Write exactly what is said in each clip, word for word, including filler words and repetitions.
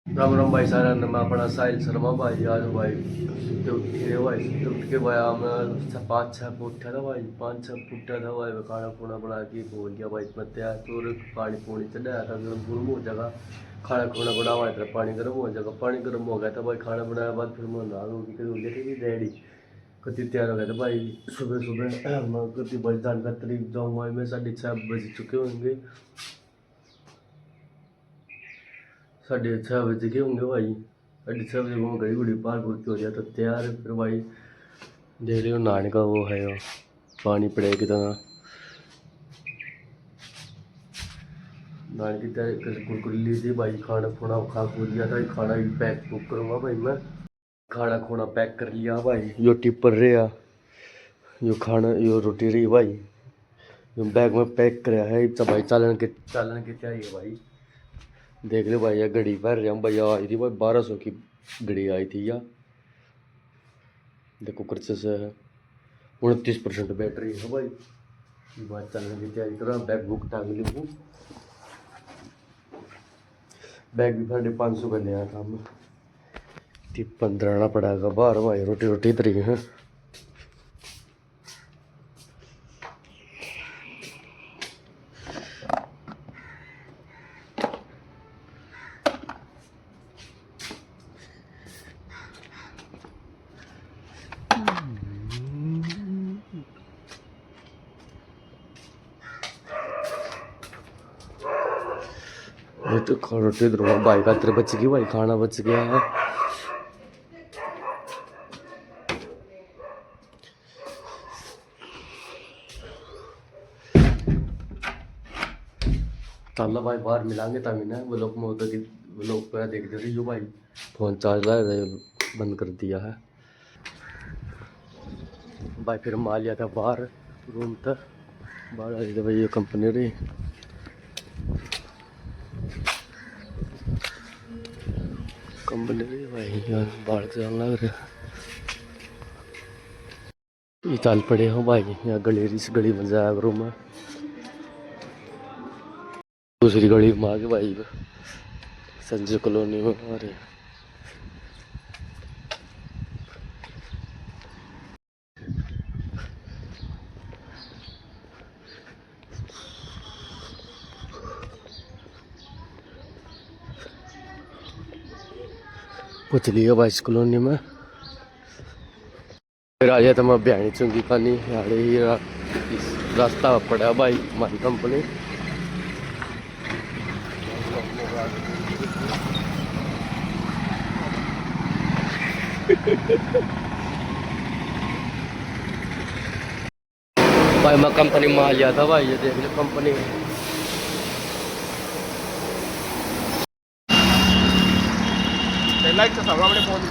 राम राम भाई सारा ने, मैं अपना साहिल शर्मा भाई। आज भाई सुबह उठ के भाई, सुबह उठ के भाई, मैं छ-, पाँच छः फुट उठा था भाई, पाँच छः फुट उठा था भाई। मैं खाना खुना बना के पहुँच गया भाई, मैं तैयार तो, और पानी पूनी चढ़ाया था, गर्म गुरम हो जाएगा। खाना खुना बनावा, इतना पानी गर्म हो जाएगा। पानी गर्म हो गया था भाई, खाना बनाया बाद फिर मैं नहा धो के फिर हो गया था रेडी। कति तैयार हो गया था भाई, सुबह सुबह मैं कति बज जान का करीब जाऊँगा, मैं साढ़े छः बज चुके होंगे। साढ़े छः बज गए होंगे भाई। साढ़े छः बजे वो घड़ी घड़ी पार होती हो जाता तैयार। फिर भाई देख लियो, नहाने का वो है, वो पानी पड़े कितना। नहाने की तैयारी कर, कुरकुर ली थी भाई, खाना खुना खा खू लिया था, खाना भी पैक बुक करूँगा भाई मैं। खाना खुना पैक कर लिया भाई। यो टिप्पर रहा, यो खाना, यो रोटी रही भाई, यो बैग में पैक करया है। इब तो भाई चालन के, चालन की तैयारी है भाई। देख लो भाई, ये घड़ी पहर रहे हैं भाई, आई थी भाई, बारह सौ की घड़ी आई थी या। देखो, खर्चे से है, उनतीस परसेंट बैटरी है भाई। ये बात चालन की तैयारी करा, बैग बुक टांग ली हूँ। बैग भी साढ़े पाँच सौ का लिया था मैं। टिप्पन धरना पड़ेगा बाहर भाई, रोटी रोटी इधर ही है। ये तो खा-, रोटी तो भाई खातर बच गई भाई, खाना बच गया है। ताला भाई बाहर मिलांगे ताकि ना व्लॉग में होता कि व्लॉग पर देखते रहियो भाई, फोन चार्ज ला रहे, बंद कर दिया है। भाई फिर माल लिया था बाहर रूम तक, बाहर आई था भाई, ये कंपनी रही, कंपनी रही भाई, यार बाहर जान लग रहा। ये चाल पड़े हो भाई, यहाँ गली, इस गली में जाया करूँ मैं। दूसरी गली में आ गए भाई, संजय कॉलोनी में। अरे पहुँच लिया भाई इस कॉलोनी में। फिर आ जाता मैं बयानी चुंगी खानी, आड़े ही रा-, इस रास्ता पड़ा भाई हमारी कंपनी। भाई मैं कंपनी में आ गया था भाई, ये देख लो कंपनी। ते लाइट तो सामने अपने फोन की।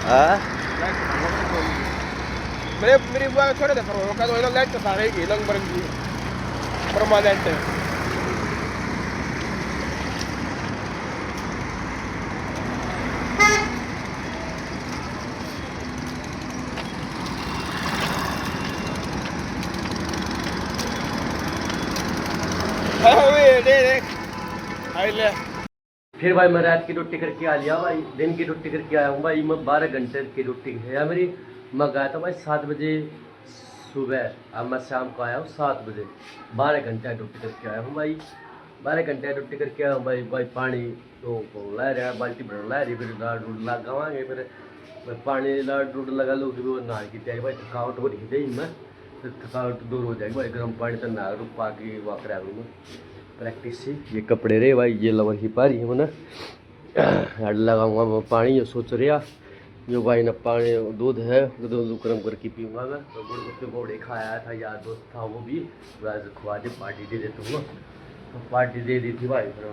हाँ? लाइट तो सामने अपने फोन की। मेरे, मेरी बात छोड़े थे, पर वो कहते हैं, लाइट तो सारे ही रंग बिरंगी है। परमानेंट है। हाँ, वे, दे, दे। आई ले। फिर भाई मैं रात की ड्यूटी करके आ लिया भाई, दिन की ड्यूटी करके आया हूँ भाई, मैं बारह घंटे की ड्यूटी है यार मेरी। मैं गया था भाई सात बजे सुबह, अब मैं शाम को आया हूँ सात बजे। बारह घंटा ड्यूटी करके आया हूँ भाई, बारह घंटा ड्यूटी करके आया हूँ भाई। भाई पानी तो ला रहा है, बाल्टी भरन ला रही, फिर लाड रूड लगावांगे, फिर मैं पानी लाड रूड लगा लूँ, फिर वो नहा की तैयारी भाई, थकावट हो रही है मैं, फिर थकावट दूर हो जाएगी भाई। गर्म पानी तो नहा रूप पा के वॉक करा करूँ मैं। प्रैक्टिस ही। ये कपड़े रहे भाई, ये लोअर ही पा रही है ना। हड लगाऊंगा मैं पानी, ये सोच रहा। यो भाई ना पानी, दूध है, दूध गर्म करके पीऊंगा मैं। तो गुड़ के पकौड़े खाया था, यार दोस्त था वो भी, वो आज खुआ दे, पार्टी दे दे तुमको। तो पार्टी दे दी थी भाई। फिर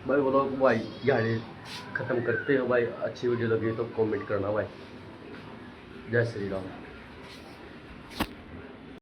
भाई बोलो भाई, यहाँ खत्म करते हो भाई। अच्छी वीडियो लगी तो कमेंट करना भाई। जय श्री राम।